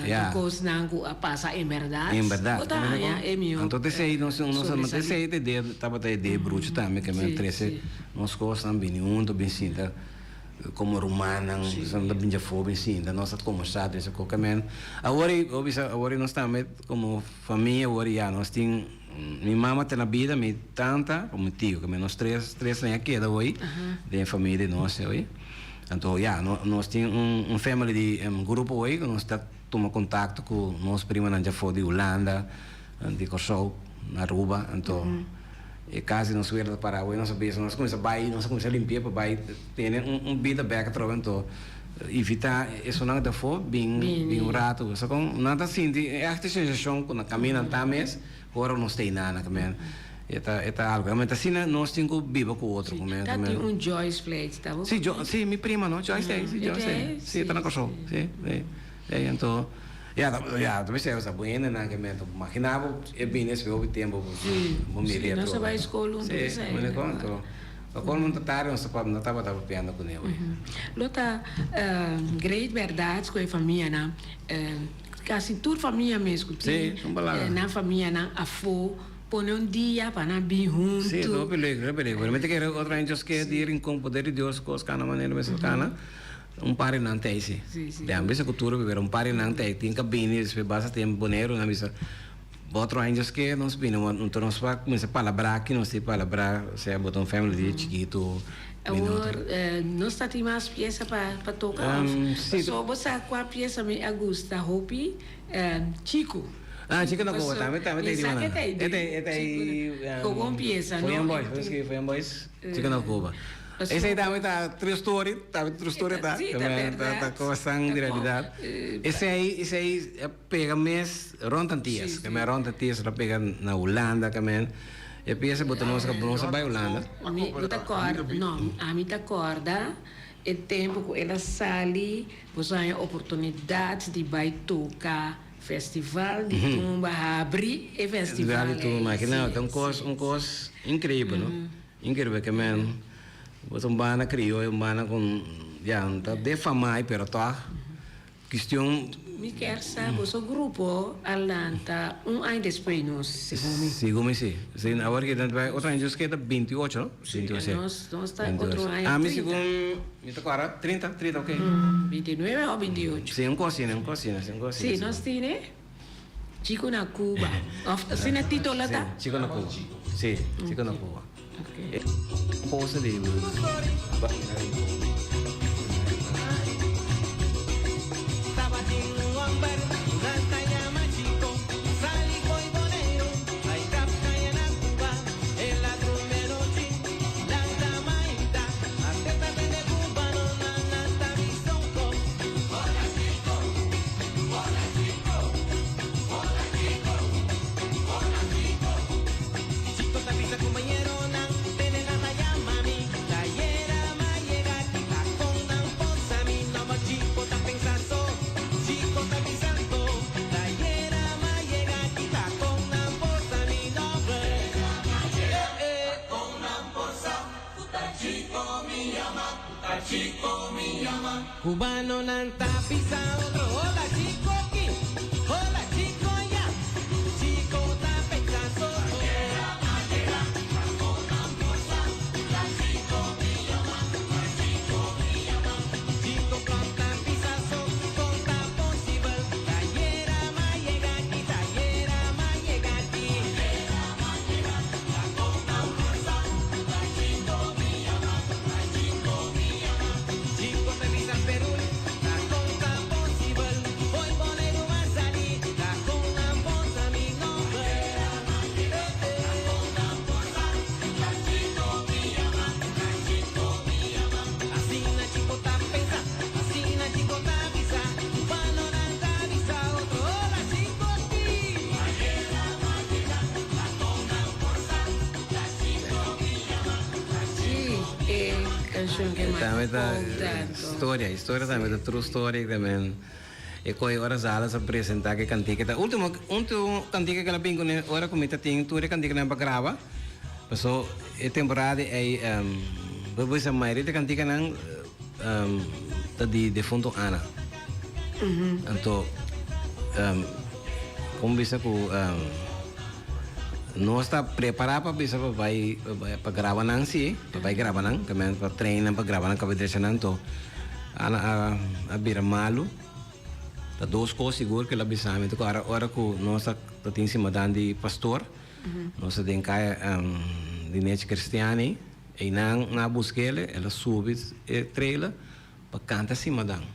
Ya. tur cosnan cu a pasa en berdad, En berdad. bo ta haña e mihó Anto t'esei nos nos sobresalí. t'esei ta idea tabata idea brucho tambe ke men Si, trese si. nos cosnan bini hunto bin sinta como rumannan, nos ta bin djafó bin sinta, nos ta combersa trese cos ke men awor ei bo bisa awor ei nos tambe como famia awor ei ya nos tin Mi mama ta na bida, mi tanta ku mi tio, ku nos tres tres nan a keda hoy den e famia di nos hoy. Anto ya, nos tin un un family di un grupo hoy ku nos ta tuma kontakto ku nos primanan djafó di Hulanda, di Kòrsou, Aruba. Anto e kas di nos suegra ta pará hoy, nos a bisa nos a kuminsá bai, nos a kuminsá limpia pa bai tene un un bida bèk atrobe. Anto evitá esunnan djafó bin bin un rato. Sa kon nan ta sinti e ègt sensashon ku nan kaminda nan ta mes. Ora nos ta inana ku men e ta e ta algu. Ta asina nos tin ku biba ku otro ku men. Ta tin un Joyce Vleits ta bo? Si Jo si mi prima no Joyce ta ei si Joyce ta ei si e ta na Kòrsou si si ei anto ya ta ya ta bisa ta buenanan ke men ta magina bo e bini espe hopi tempu bo bo mira e Si nos a atrobe bai skol huntu si esei bo ne kon anto. Pa colmo no ta tarde nos ta no tabata papiando cune hoy. Lo ta great berdad cu e famianan, casi tur famia mes cu tin nan famianan afo pone un dia pa nan bin hunto. Si, hopi leuk, hopi leuk. Pero mi ta kere otro aña Dios ke di Rincon poder di Dios cos cana manera mester cana un par di nan ta ey si. Den bisa cu tur pero un par di nan ta ey tin cabini despues basta tin Boneiru nan bisa. Otro aña Dios ke nos bini anto nos a kuminsá palabrá aki nos tin palabrá sea bo ta un family di chikitu. Awor nos ta tin mas piesa pa toka of paso bo sa kua piesa mi a gusta hopi Chico. Ah Chico na Cuba tambe tambe ta riba nan. E ta e ta Kobo un piesa no. Foyan Boys Foyan Boys Chico na Cuba. Esei tambe ta true story, tambe true story ta. Si ta berdad. Ta kosan di realidad. Esei esei a pega mes rond Antillas. Ke men rond Antillas a pega na Hulanda ke men e pieza bo ta nos nos a bai Hulanda. Mi bo ta kòrda no ami ta kòrda e tempu ku el a sali boso haña oportunidat di bai toka festival di tumba habri e festival di tumba ta un kos un kos inkreibel no. Increíble ke men bo ta un banda crioyo un banda con ya no ta defamai pero toch cuestion. Mi kier sa boso grupo a lanta un aña despues nos segun mi. Segun mi si. Si awor ke nan bai otro aña nos keda binti ocho no? Si nos nos ta otro aña ami segun mi ta kora trinta trinta ok. 29 o 28. Si un cos asina un cos asina un cos asina. Si nos tine. Chico na Cuba. Of asina Tito la ta? Si, Chico na Cuba. Si, Chico na Cuba. Ok. Cosa di. Cubanonan ta bisa otro hola chico aki, hola chico aya, chico ta pensa so. Chico con ta bisa so, con ta posibel, tayera m'a yega aki, tayera m'a yega aki. Chico ta bisa Peru, ta con ta posibel, hoy Boneiru a sali, ta con nan por sa mi nomber. Asina Chico ta pensa, asina Chico ta bisa, cubanonan ta bisa otro, hola Chico aki. Sí, e canción que mas Tambe ta tanto. historia, historia tambe ta true story tambe. E koe ora Zales a presenta ke kantika ta ultimo ultimo kantika ke el a bin kune ora ku mi ta tin tur e kantikanan pa graba paso e temporada ei bo bisa mayoria di e kantikanan ta di defunto Ana. Anto como bisa cu nos ta prepara pa bisa pa bay pa graba nan si, pa bay graba nan, tamen pa train nan pa graba nan caba drecha nan anto Ana a bira malo, ta dos cos sigur cu el a bisa mi, ora ora cu nos ta tin simadan di pastor, nos ta den caya di Nechi Cristiani, eynan nan a busquele, el a subi e trailer pa canta simadan.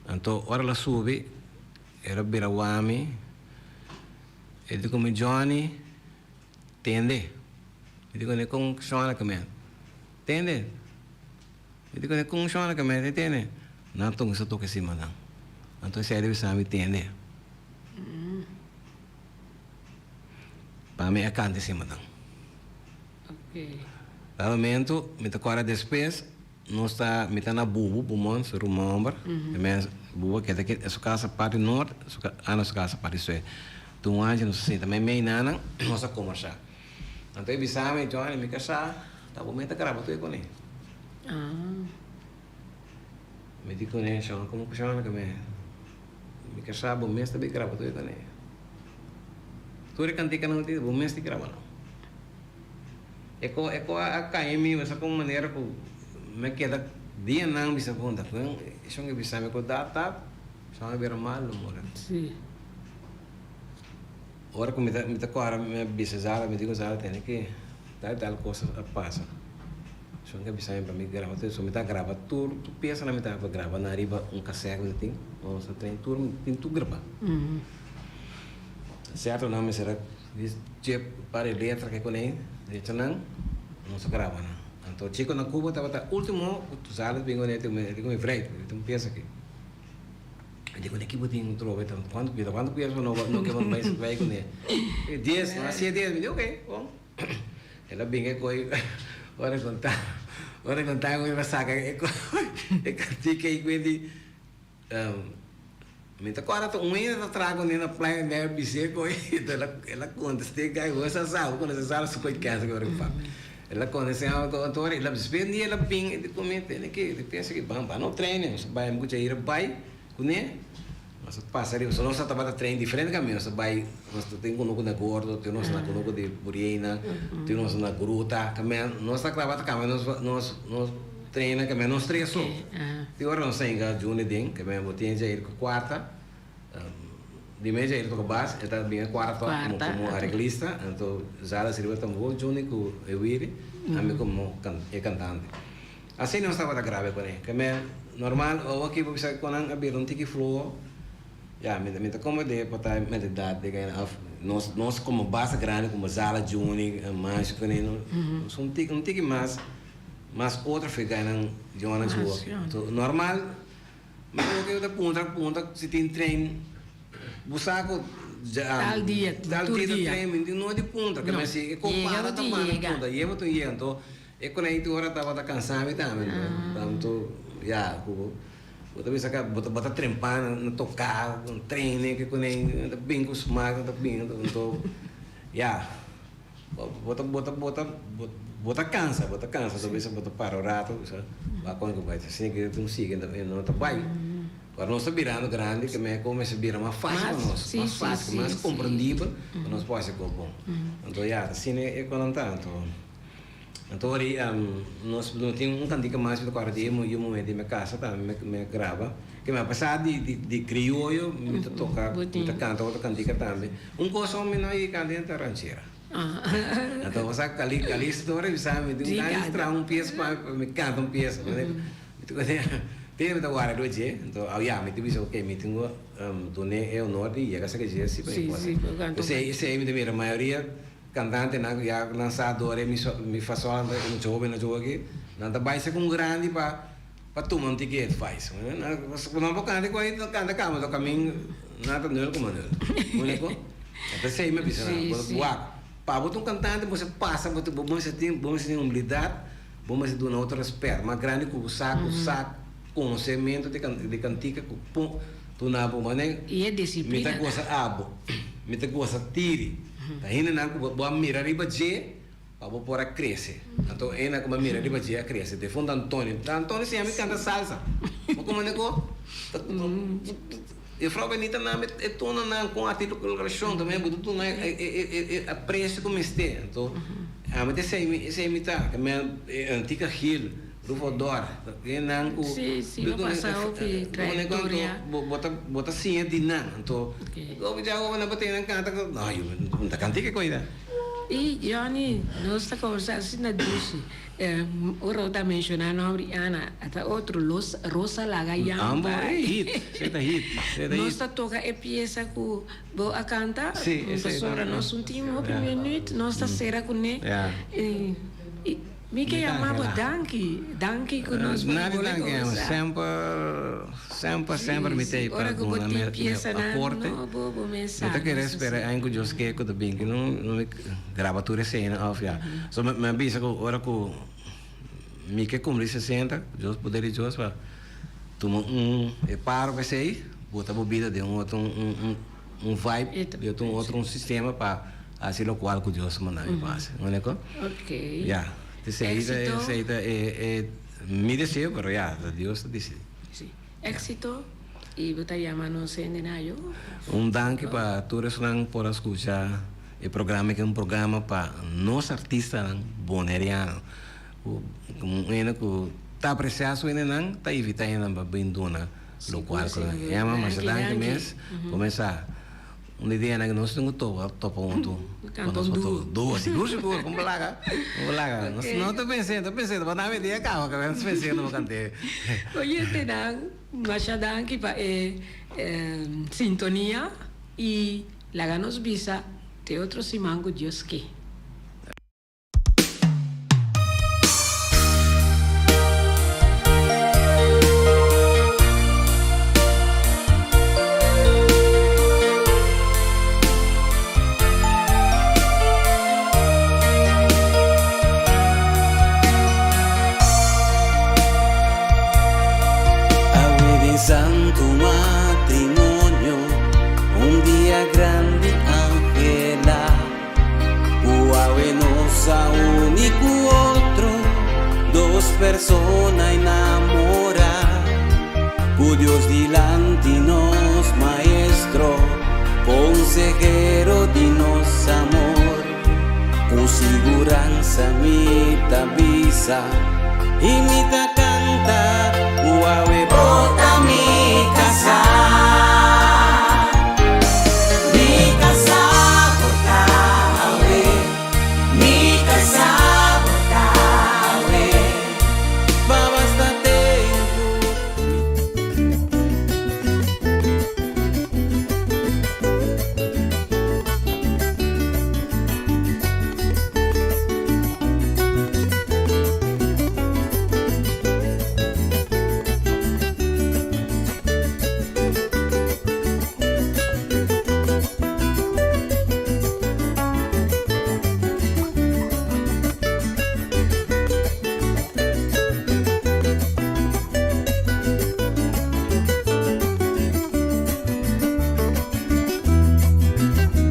Anto ora el a subi, el a bira wami, el di ku mi, Johnny, tende. Mi di kuné, Kon shona ku mi? Tende. Mi di kuné, Kon shona ku mi? Tende. Nan a kuminsá toka simadan. Anto esei a di bisa mi, Tende. Pa mi a kanta simadan. Na momento mi ta kòrda despues. Nos ta mi ta na Bubu, Bumon, su ruman homber. E mes Bubu a keda aki, su casa parti noord, su Ana su casa parti suid. Tur un aña nos a sinta mei mei nanan, nos a komersá. Anto e bisa mi, Johnny, mi kasá. Ta bo mes ta graba tur e kuné. Mi di kuné, Shon, komo ku shon mi mi ke sa bo mes ta bin graba tur e kuné. Tur e kantikanan bo mes tin graba nan. E ko e ko a kai mi mester kon manera ku mi a keda dianan bisa punta ku shon ke bisa mi ku dat dat shon a bira malu more. Sí. Ora ku mi ta mi ta kòrda mi a bisa Zara mi di ku Zara tene ke tal i tal kos a pasa shon ke bisa mi pa mi graba tur so mi ta graba tur tur piesanan mi ta graba nan riba un kasèt ku mi tin nos a train tur mi tin tur graba. Sierto nan mester a Dje par e letra ke kuné decha nan, nos a graba nan. Anto Chico na Cuba tabata ultimo ku Zales bin kuné e di ku mi vrij, mi tin un piesa aki. E di kuné ki bo tin trobe ta kuantu piesa kuantu piesa no no ke bo bai bai kuné. Dies, no hasié dies, mi di oke bon. El a bin e koi ora e konta ora e konta ku mi a saka e e kantika ei ku e di. Mi ta kòrda ta un hende ta traha kuné na playa mi a bis'é ku el a kontest'é gai bo sa sa bo konosé sa su koi kèns ku ora papia el a konosé anto ora el a bis'é un dia el a bin e di ku mi tene ke di pensa ke ban ban no train nos a bai mi ku Jair a bai kuné nos a pasa riba so nos a tabata train diferente kaminda nos a bai nos ta tin kunuku na gordo tin nos na kunuku di Buriena tin nos na gruta nos ta tabata kamba nos nos nos. Treina ke men nos tres so. Tin ora nos tenga Juni den, ke men bo tin Jair ku kuarta. Di mes Jair toka bas, e ta bin e kuarta komo komo areglista, anto Zara sirbi tambor, Juni ku e wiri, ami komo e kantante. Asina nos tabata grabe kuné. Ke men normal awo aki bo bisa ku nan a bira un tiki floho, ya mi ta komprende por ta mentalidad di kayna of nos nos komo basta grandi komo Zara, Juni, Mancio kuné nos un tiki un tiki mas. Mas otro feganan yonan su hopi. So normal mi creo que ta puntra puntra si tin train bo sa cu Tal dia, tal tur dia ta dia. train mi no di puntra No. ke si e compara Yega ta bo tin manda yega. puntra yeba tin yega anto e con ei tur ora tabata cansa mi tambe anto tanto ya cu bo bo ta bisa bo ta bo ta trempa na toca train ke con ei ta bin cu smaak ta bin anto ya. Bo ta bo ta bo ta bo ta cansa bo ta cansa ta bisa bo ta para un rato bisa wak con cu bai asina ke tin sigui e no ta bai ora nos ta birando grandi ke me como mester bira mas facil pa nos mas facil mas comprendibel pa nos por haci cos bon anto ya asina e conan ta anto anto ora nos no tin un cantica mas mi ta corda di e momento di mi casa tambe mi a graba ke mi a pasa di di crioyo mi ta toca mi ta canta otro cantica tambe. Un cos hopi no yega canta den ta ranchera. Anto bo sa Cali Calixto ta revisa mi tin un aña traha un pieza pa mi mi canta un pieza. Mi ta tin mi ta wara dor dje anto ya mi ta bisa ok mi tin cu dune e honor di yega sa dje si pa mi por haci. Esey esey mi ta mira mayoria cantantenan cu ya nan sa do re mi mi fa sol anto mucho hobennan cu aki nan ta bay sa cu un grandi pa Pa tuma un tiki advice. No por canta cu ahí canta cama to camin na ta nul como nul. Unico. E pesey mi a bisa nan. Bo wak. Pa bo ta un cantante bo mester pasa bo bo mester tin bo mester tin humildad bo mester duna otro respet mas grandi cu bo sa cu sa conocemento di di cantica cu pon duna bo mane Y e mi disciplina ta goza abo mi ta goza tiri ta hendenan cu bo a mira riba dje. Pa bo por a crece. Anto ena cu bo a mira riba dje a crece. Defunto Antonio. Ta Antonio siña mi canta salsa. Bo comprende cu? Juffrouw Benita nan e tuna nan con a tipo coloracion tambe bo ta duna e aprecio cu mester. Anto ami ta esey mi esey mi ta. Ke men Antica Gil, Rufo Dor, e nan cu Si, si, bo pasa hopi trayectoria. Bo ta bo ta siña di nan. Anto hopi dja hopi nan bo tene nan canta no yo no ta canta ke coida. Y Johnny, nos ta conversa asina dushi. Ora bo ta menciona nomber di Ana, ata otro, Los Rosa Laga Yamba. Ambo e hit, esey ta hit, esey ta hit. Nos ta toca e pieza cu bo a canta, Sí, esey ta. pasobra nos un tin hopi minuut, nos ta cera cune. Ya. Y mi ke yama bo danki, danki cu nos por Nada di bole danki, conversa. semper, semper, semper mi ta Sí, ei pa ora cu bo duna tin mi piezanan, aporte. no, bo bo mes Mi ta sa, kere nos spera así. aña cu Dios ke cu ta bin, cu no no mi graba tur esena of ya. So mi mi a bisa cu ora cu mi ke cumpli 60, Dios poder di Dios pa tuma un e paro pa esey, bota bo bida den un otro un un un vibe, E ta den otro un otro un sistema pa haci locual cu Dios a manda mi pa haci. Mane cu? Ok. Ya. Esei ta Éxito. esei ta e e mi deseo pero ya ta Dios ta dicidi. Sí. Éxito y bo ta yama nos hende na ayo. Un danki pa tur esnan por a scucha e programa ki un programa pa nos artistanan boneriano cu un hende cu ta aprecia su hendenan ta invita hendenan pa bin duna locual cu nan yama masha danki mes comenzá. Un di dianan ku nos tin ku topa, topa huntu. Kanta un duo. Duo, sigur sigur, kon bo laga, kon bo laga. Nos no ta pensando, ta pensando, pa nan dia kaba, kaba nos pensando pa kant'é. Oyentenan, masha danki pa e sintonia i laga nos bisa te otro siman ku Dios ke. Awe den santo matrimonio, un dia grandi anhela. Ku awe nos a uni ku otro, dos persona enamorá. Ku Dios dilanti nos maestro, konsehero di nos amor. Ku siguransa mi ta bisa i mi ta kanta ku awe.